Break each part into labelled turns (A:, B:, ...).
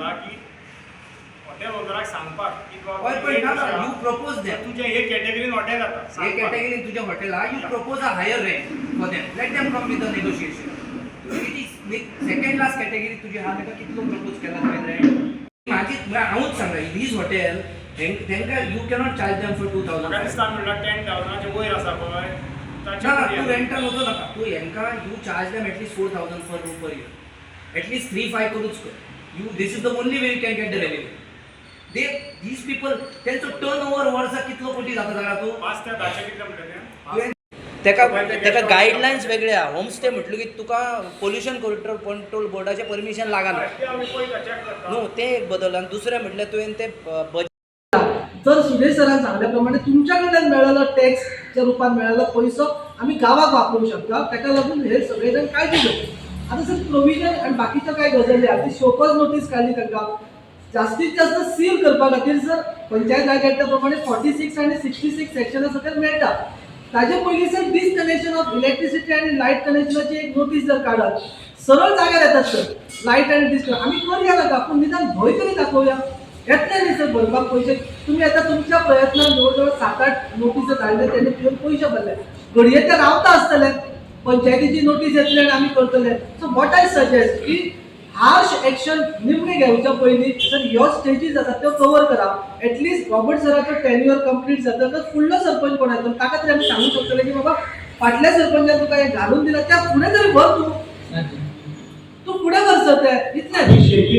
A: सांगला की हॉटेल ओनराक सांगपाक की बाबा
B: हय, पण ना, you propose them.
A: तुज्या हे कॅटेगरीन हॉटेल जाता
B: हे
A: सांगपाक.
B: कॅटेगरीन तुज्या हॉटेला you propose a higher rent for them, let them come with the negotiation. It is second last category तुजी आहा, ताका कितलो प्रपोज केला तुवें रेंट? म्हाजी, म्हळ्यार हांवूच सांगता, these hotel तांकां you cannot charge them for two
A: म्हाका
B: थावजंड.
A: दिसता म्हणल्यार 10,000चे वयर आसा पळय ताचे
B: ना ना,
A: वयर.
B: तूं रेंटान वचो नाका. तूं हेंकां you charge them at least 4,000 for room per year, at least three five करूच कर. You, this is the only way you can get the revenue. They, these people, तेंचो टर्न ओवर वर्साक कितलो कोटी जाता जाणा तूं?
A: पांच ते धाचे कितले म्हणटा ते?
B: तुवें तेका गायडलायन्स वेगळे आहा. होमस्टे म्हटलं की तुका पोल्युशन कंट्रोल बोर्डाचें परमिशन लागना.
A: हय, ते आमी पळयता, चॅक करता.
B: न्हू, तें एक बदल. आनी दुसरें म्हटल्यार तुवें तें बजेट
C: तर सुरेश सरान सांगल्या प्रमाणे तुमच्या कडल्यान मेळ्ळेलो टॅक्सच्या रुपान मेळ्ळेलो पयसो आमी गांवाक वापरूंक शकता. ताका लागून हे सगळे जाण काळजी घेवप. आतां सर, प्रोविजन आनी बाकीच्यो कांय गजाली आहा, ती शोकॉज नोटीस काडली, तांकां जास्तीत जास्त सील करपा खातीर. सर, पंचायत राज ऍक्टा प्रमाणे 46 आनी 66 सेक्शना सकयल मेळटा. ताजे पयलीं सर, डिसकनेक्शन ऑफ इलेक्ट्रिसिटी आनी लायट कनेक्शनाची एक नोटीस जर काडत, सरळ जाग्यार येतात सर. लायट आनी डिस्कनेक्ट आमी करया नाका, पूण निदान भंय तरी दाखोवया. येतले न्ही सर भरपाक पयशे? तुमी आतां तुमच्या प्रयत्नान जवळ जवळ सात आठ नोटीस धाडले, तेणे पिवन पयशे भरले. घडये ते रावता आसतले, पंचायतीची नोटीस येतली आनी आमी करतले. सो what I suggest की हार्श एक्शन निमणे घेवच्या पयलीं सर, ह्यो स्टेजीस आसा त्यो कवर करा. एटलिस्ट रॉबर्ट सराचो टेन्युअर कंप्लीट जातकच फुडलो सरपंच कोण येतलो, ताका तरी आमी सांगूंक शकतले की बाबा, फाटल्या सरपंचान तुका हें घालून दिलां, त्या फुडें तरी भर तूं, तूं फुडें भर सर. तें इतलें.
A: शेती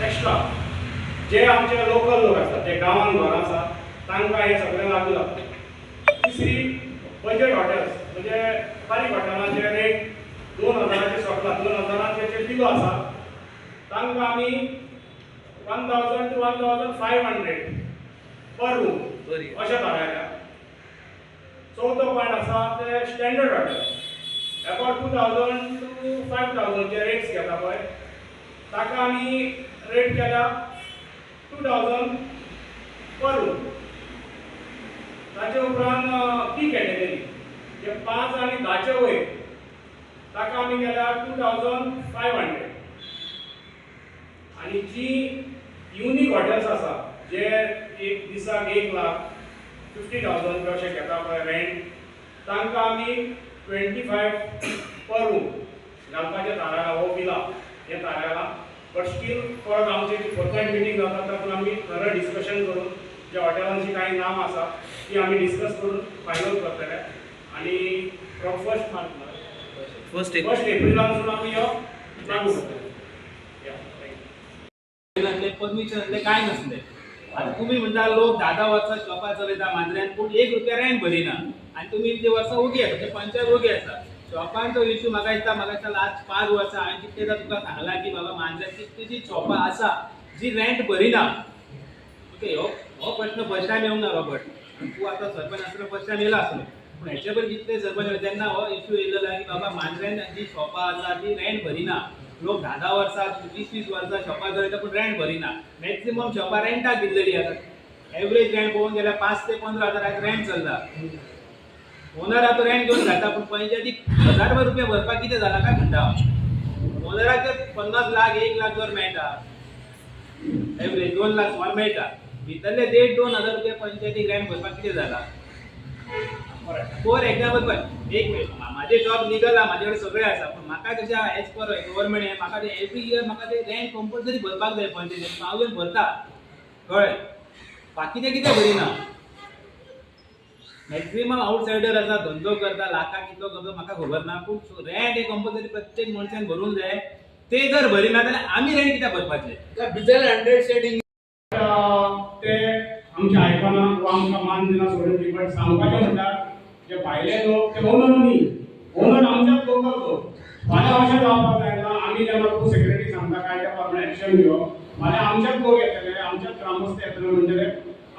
A: एक्स्ट्रा जे आमचे लोकल लोक आसात, जे गांवांत घरां आसा, तांकां हें सगळें लागू जाता. तिसरी, बजट हॉटेल्स, म्हणजे बारीक हॉटेलांचे रेट 2,000चे सोंपला, 2,000चे बिलो आसा, तांकां आमी 1,000 to 1,500 per room अशें थारायल्या. चवथो पॉयंट आसा ते standard hotel, about 2,000 to 5,000चे rates घेता पळय, ताका आमी रेट केल्या 2,000 पर रूम. ताचे उपरांत बी कॅटेगरी, जे पांच आनी धाचे वयर, ताका आमी केल्या 2,500. आनी जी युनीक हॉटेल्स आसा, जे एक दिसाक 1,50,000 अशें घेता पळय रेंट, तांकां आमी 25 पर रूम घालपाचें थारायलां. हो बिला हें थारायलां, बट स्टील परत आमची जी फोर्टनायट मिटींग जाता, तातूंत आमी खरें डिस्कशन करून, जे हॉटेलांची कांय नांव आसा ती आमी डिस्कस करून फायनल करतले. आनी from first March,
B: first
A: first एप्रिलानसून आमी ह्यो लागू करतले. या, thank you.
D: नासले, परमिशन नासले, कांय नासले. आतां तुमी म्हणटा लोक धा धा वर्सां शॉपार चलयता मांद्र्यान, पूण एक रुपया रेंट भरिना आनी तुमी इतली वर्सां ओगी आसा, ते पंचायत ओगी आसा. शॉपांचो इशू म्हाका दिसता लास्ट 5 वर्सां हांवें कितलेदां तुका सांगलां की बाबा, मांद्र्यान कितलीशीं शॉपां आसा जी रेंट भरिना. ओके, हो हो प्रश्न फर्स्ट टायम येवंक ना रॉबर्ट. तूं आतां सरपंच आसलो, फर्स्ट टायम येयला आसलो, पूण हेचे पयलीं कितले सरपंच आसले, तेन्ना हो इशू येयलेलो की बाबा, मांद्र्यान जी शॉपां आसा ती रेंट भरिना. लोक धा धा वर्सां, वीस वीस वर्सां शॉपां चलयता, पूण रेंट भरिना. मॅक्सिमम शॉपां रेंटाक दिल्लेली आसा. एवरेज रेंट पळोवंक गेल्यार 5 ते 15 हजार आयज रेंट चल्ला. ओनर आतां रेंट घेवन घालता, पूण पंचायतीक हजारभर रुपया भरपाक कितें जाला काय म्हणटा हांव. ओनराक 50 लाख, 1 लाख जर मेळटा, एवरेज 2 लाख सुमार मेळटा, भितरले देड 2 हजार रुपया पंचायतीक रेंट भरपाक कितें जाला? फॉर एक्झाम्पल पळय, एक मिनिट, म्हाजें शॉप लिगल आहा, म्हाजे कडेन सगळें आसा, पूण म्हाका कशें आहा, एज पर गव्हर्मेंट म्हाका ते एवरी इयर म्हाका ते रेंट कंपल्सरी भरपाक जाय पंचायतीक. हांव येवन भरता, कळ्ळें? बाकीचे कितें भरिना. मॅक्झिमम आउटसायडर आसा, धंदो करता, लाखाक कितलो करता म्हाका खबर ना, पूण रेंट हे कंपल्सरी प्रत्येक मनशान भरूंक जाय. ते जर भरिना जाल्यार आमी रेंट कित्याक भरपाचें?
E: भितर 100 सेटिंग.
A: ते आमचे आयकना वा आमकां मान दिना सोडून दी. बट सांगपाचें म्हणल्यार, जे भायले लोक ते ओनर न्ही, ओनर आमच्याच लोकल लोक. फाल्यां अशें जावपाक जायना, आमी जेन्ना तूं सेक्रेटरी सांगता काय त्या प्रमाणे एक्शन घेवप, फाल्यां आमच्याच लोक येतले, आमच्याच ग्रामस्थ येतले, म्हणटले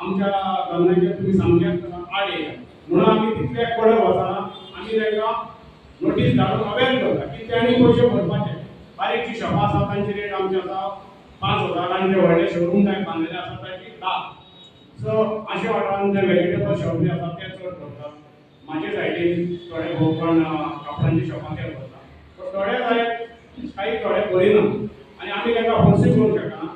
A: आमच्या धंद्याचेर तुमी सामकेच आड येयला. म्हणून आमी तितले कडक वचना. आमी तांकां नोटीस धाडून अवेर करता की तांणी पयशे भरपाचे. बारीक जी शॉपां आसा तांची रेट आमची आसा 5,000 आनी जे व्हडले शोरूम टायप बांदलेले आसा ताची 10. सो अशे वाठारांत जे वेजिटेबल शॉप बी आसा ते चड भरतात. म्हाजे सायडीन थोडे भोव कोण कापडांची शॉपां ते भरतात, पूण थोडे जाय काही थोडे भरिना आनी आमी तांकां फोर्सूय करूंक शकना.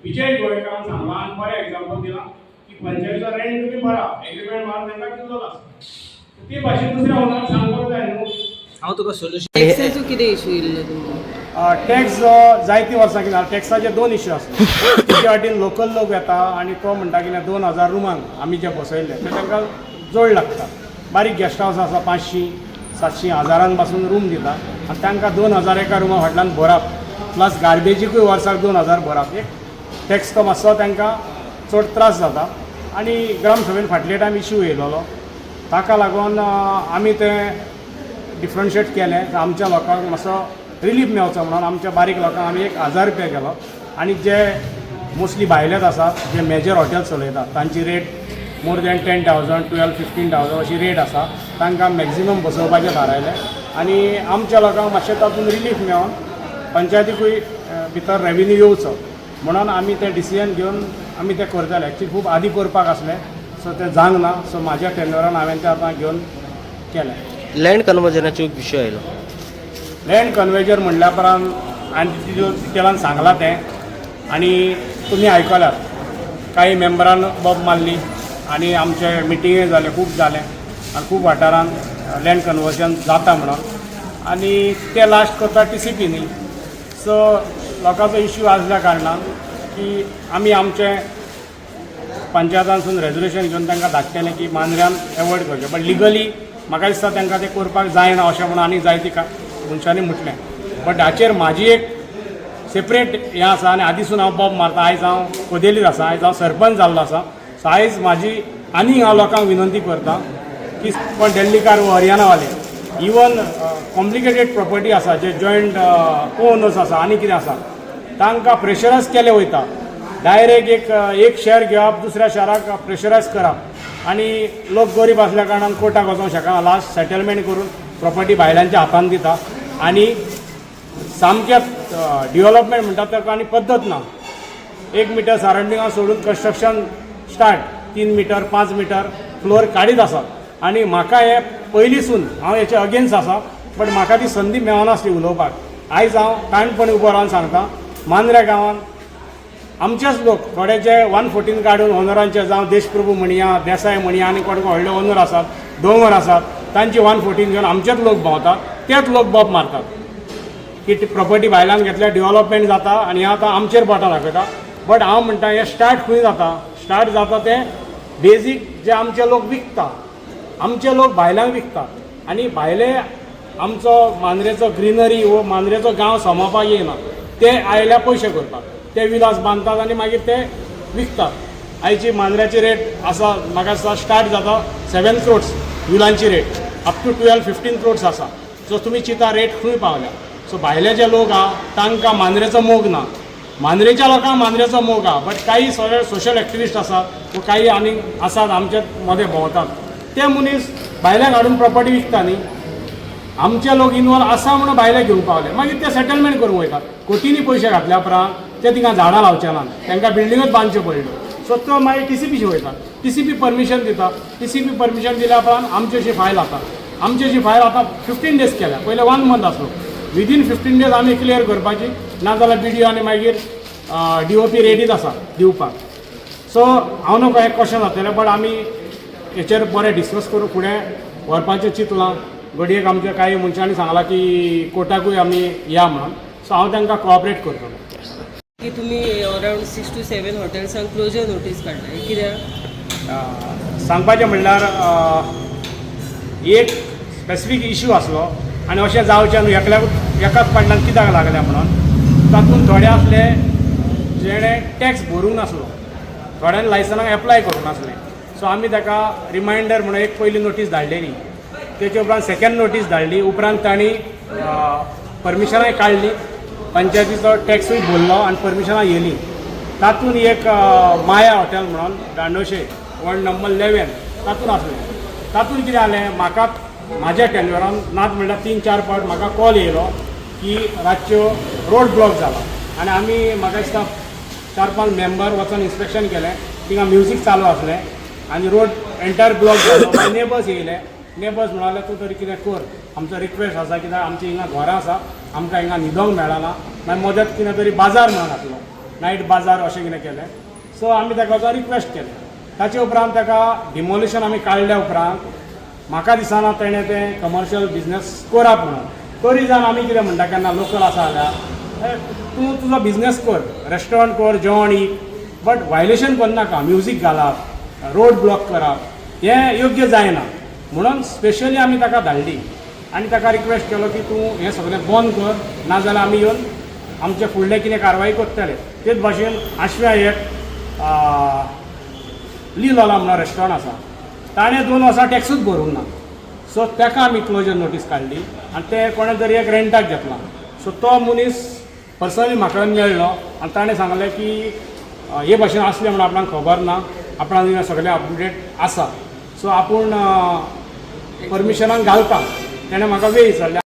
A: विजय गोवेकारान सांगलां आनी बरें एग्जाम्पल दिलां की पंचायतीचो रेंट तुमी भरा, एग्रीमेंट मारून तांकां कितलो लागता ते भाशेन दुसऱ्या ओनराक सांगपाक जाय न्हू.
B: हांव तुका सोल्युशन.
E: टॅक्साचो कितें इशू येयल्लो तुमकां?
A: टॅक्स जायतीं वर्सां कितें जालें, टॅक्साचे दोन इश्यू आसले. एके वाटेन लोकल लोक येता आनी तो म्हणटा कितें 2000 रुमांक आमी जे बसयल्ले ते तांकां जोड लागता. बारीक गेस्ट हावस आसा, 500 700 हजारान पासून रूम दिता आनी तांकां 2000 एका रुमा फाटल्यान भरप, प्लस गार्बेजीकूय वर्साक 2000 भरप, एक टॅक्स तो मातसो तांकां चड त्रास जाता. आनी ग्रामसभेन फाटले टायम इश्यू येयलेलो, ताका लागून आमी तें डिफरन्शिएट केलें. आमच्या लोकांक मातसो रिलीफ मेवचो म्हणून आमच्या बारीक लोकांक आमी 1000 रुपया केलो आनी जे मोस्टली भायलेच आसात, जे मेजर हॉटेल चलयतात तांची rate more than 10,000, 12, 15,000 अशी रेट आसा, तांकां मॅक्झिमम बसोवपाचें थारायलें आनी आमच्या लोकांक मातशें तातूंत रिलीफ मेळोन पंचायतीकूय भितर रेवेन्यू येवचो म्हणून आमी तें डिसिजन घेवन आमी तें करताले. एक्चुली खूब आदीं करपाक आसलें, सो तें जावंक ना. सो म्हाज्या टेन्युअरान हांवें तें आतां घेवन केलें.
F: लँड कन्वर्जनाचो एक विशय आयलो.
A: लँड कन्वेजर म्हणल्या उपरांत आनी तितू डिटेलान सांगलां तें आनी तुमी आयकल्यात, कांय मेंबरान बोब मारली आनी आमचे मिटिंगूय जाले, खूब जालें आनी खूब वाठारान लँड कन्वर्जन जाता म्हणून आनी ते लास्ट करता टी सी पी न्ही. सो लोकांचो इश्यू आसल्या कारणान की आमी आमचे पंचायतांसून रेजोल्युशन घेवन तांकां धाडटलें की मांद्र्यान एवॉयड करचें, बट लिगली म्हाका दिसता तांकां तें करपाक जायना अशें म्हणून आनी जायती मनशांनी म्हटलें. बट हाचेर म्हाजी एक सेपरेट हें आसा आनी आदींसून हांव बोब मारता. आयज हांव कोदेलीर आसा, आयज हांव सरपंच जाल्लो आसा. सो आयज म्हाजी आनी हांव लोकांक विनंती करता की कोण दिल्लीकार वो हरियाणावाले, इवन कॉम्प्लिकेटेड प्रॉपर्टी आसा, जे जॉयंट को ओनर्स आसा आनी कितें आसा, तांकां प्रेशरायज केलें वयता. डायरेक्ट एक एक शहर घेवप, दुसऱ्या शहराक प्रेशरायज करप आनी लोक गरीब आसल्या कारणान कोर्टाक वचोंक शकना. लास्ट सेटलमेंट करून प्रॉपर्टी भायल्यांच्या हातान दिता आनी सामकें डिवलपमेंट म्हणटा ताका आनी पद्दत ना. 1 मिटर सरावंडिंगा सोडून construction start, 3 metre 5 metre floor काडीत आसात आनी म्हाका हें पयलींसून हांव हेचे अगेन्स्ट आसा, बट म्हाका ती संदी मेळनासली उलोवपाक. आयज हांव काणपण उबो रावन सांगता, मांद्र्या गांवांत आमचेच लोक थोडे जे 114 काडून ओनरांचे, जावं देशप्रभू म्हणया, देसाय म्हणया आनी कोण कोण व्हडले ओनर आसात, दोंगर आसात, तांची 114 घेवन आमचेच लोक भोंवतात, तेच लोक बोब मारतात की ती प्रॉपर्टी भायल्यान घेतल्यार डिवलपमेंट जाता आनी हें आतां आमचेर बोटां दाखयता. बट हांव म्हणटा हें स्टार्ट खंय जाता? स्टार्ट जाता तें बेजीक जे आमचे लोक विकता, आमचे लोक भायल्यांक विकता आनी भायले आमचो मांद्रेचो ग्रिनरी वो मांद्रेचो गांव सांबाळपाक येयना, ते आयल्या पयशे करपाक, ते विलास बांदतात आनी मागीर ते विकतात. आयची मांद्र्याची रेट आसा, म्हाका दिसता स्टार्ट जाता 7 क्रोड्स विलांची rate, up to 12 15 crores आसा. सो तुमी चिंता रेट खंय पावल्या. सो भायले जे लोक आहा तांकां मांद्रेचो मोग ना, मांद्रेच्या लोकांक मांद्रेचो मोग आहा, बट काही सोशल एक्टिविस्ट आसात वो काही आनीक आसात आमचे मदें भोंवतात, ते मनीस भायल्यांक हाडून प्रॉपर्टी विकता न्ही. आमचे लोक इनवॉल्व आसा म्हणून भायले घेवंक पावले, मागीर ते सेटलमेंट करूंक वयतात. कोटींनी पयशे घातल्या उपरांत ते थिंगा झाडां लावचे ना, तांकां बिल्डिंगूच बांदच्यो पडल्यो. सो तो मागीर टी सी पीशी वयता, टी सी पी परमिशन दिता. टी सी पी परमिशन दिल्या उपरांत आमची अशी फायल जाता. आमची अशी फायल आतां 15 डेज केल्या, पयले 1 मंथ आसलो. विदीन 15 डेज आमी क्लियर करपाची, नाजाल्यार बी डी ओ आनी मागीर डी ओ पी रेडीच आसा दिवपाक. सो हांव न्हू हें क्वेश्चन जातलें, बट आमी हेचेर बरें डिस्कस करून फुडें व्हरपाचें चिंतलां. घडयेक आमच्या कांय मनशांनी सांगलां की कोर्टाकूय आमी या म्हणून, सो हांव तांकां कॉपरेट करतलो.
E: की तुमी अरावंड 6 टू 7 हॉटेल्सांक क्लोजर नोटीस काडला, हें कित्याक?
A: सांगपाचें म्हणल्यार एक स्पेसिफीक इशू आसलो आनी अशें जावचें न्हू, एकल्याक एकाच फाटल्यान कित्याक लागल्या म्हणून. तातूंत थोडे आसले जेणे टॅक्स भरूंक नासलो, थोड्यांनी लायसनाक एप्लाय करूंक नासलें. सो आमी ताका रिमायंडर म्हणून एक पयली नोटीस धाडलेली, तेचे उपरांत सेकंड नोटीस धाडली, उपरांत तांणी परमिशनाय काडली, पंचायतीचो टॅक्सूय भरलो आनी परमिशनां येयली. तातूंत एक माया हॉटेल म्हणून दांडोशे वॉर्ड नंबर 11 तातूंत आसलें. तातूंत कितें जालें, म्हाका म्हाज्या टेन्युअरान नात म्हणल्यार 3-4 फावट म्हाका कॉल येयलो की रातच्यो रोड ब्लॉक जाला आनी आमी म्हाका दिसता 4-5 मेंबर वचोन इन्स्पेक्शन केलें. थिंगा म्युजीक चालू आसलें आनी रोड एंटायर ब्लॉक जालो. मागीर नेबर्स येयले, नेबर्स म्हणाले तूं तरी कितें कर, आमचो रिक्वेस्ट आसा, कित्याक आमची हिंगा घरां आसा, आमकां हिंगा न्हिदोंक मेळना. मागीर मदत कितें तरी बाजार म्हणून घातलो. नायट बाजार अशें कितें केलें. सो आमी ताका वचोन रिक्वेस्ट केलें. ताचे उपरांत ताका डिमोलिशन आमी काडल्या उपरांत म्हाका दिसना तेणें तें कमर्शियल बिजनस करप म्हणून. तरी जावन आमी कितें म्हणटा, केन्ना लोकल आसा जाल्यार तूं तुजो बिजनस कर, रेस्टॉरंट कर, जेवण ईक, बट व्हायलेशन करनाका. म्युजीक घालप, रोड ब्लॉक करप हें योग्य जायना म्हणून स्पेशली आमी ताका धाडली आनी ताका रिक्वेस्ट केलो की तूं हें सगळें बंद कर, नाजाल्यार आमी येवन आमचे फुडले कितें कारवाई करतले. तेच भाशेन आशव्या एक ली लोला म्हणून रेस्टॉरंट आसा, ताणें 2 वर्सां टॅक्सूच भरूंक ना. सो ताका आमी क्लोजर नोटीस काडली आनी ते कोणें तरी एक रेंटाक घेतला. सो तो मनीस पर्सनली म्हाका मेळ्ळो आनी ताणें सांगलें की हे भाशेन आसलें म्हूण आपणाक खबर ना, आपणाक सगळें अपटुडेट आसा, सो आपूण परमिशनाक घालता. तेणें म्हाका वे विचारलें.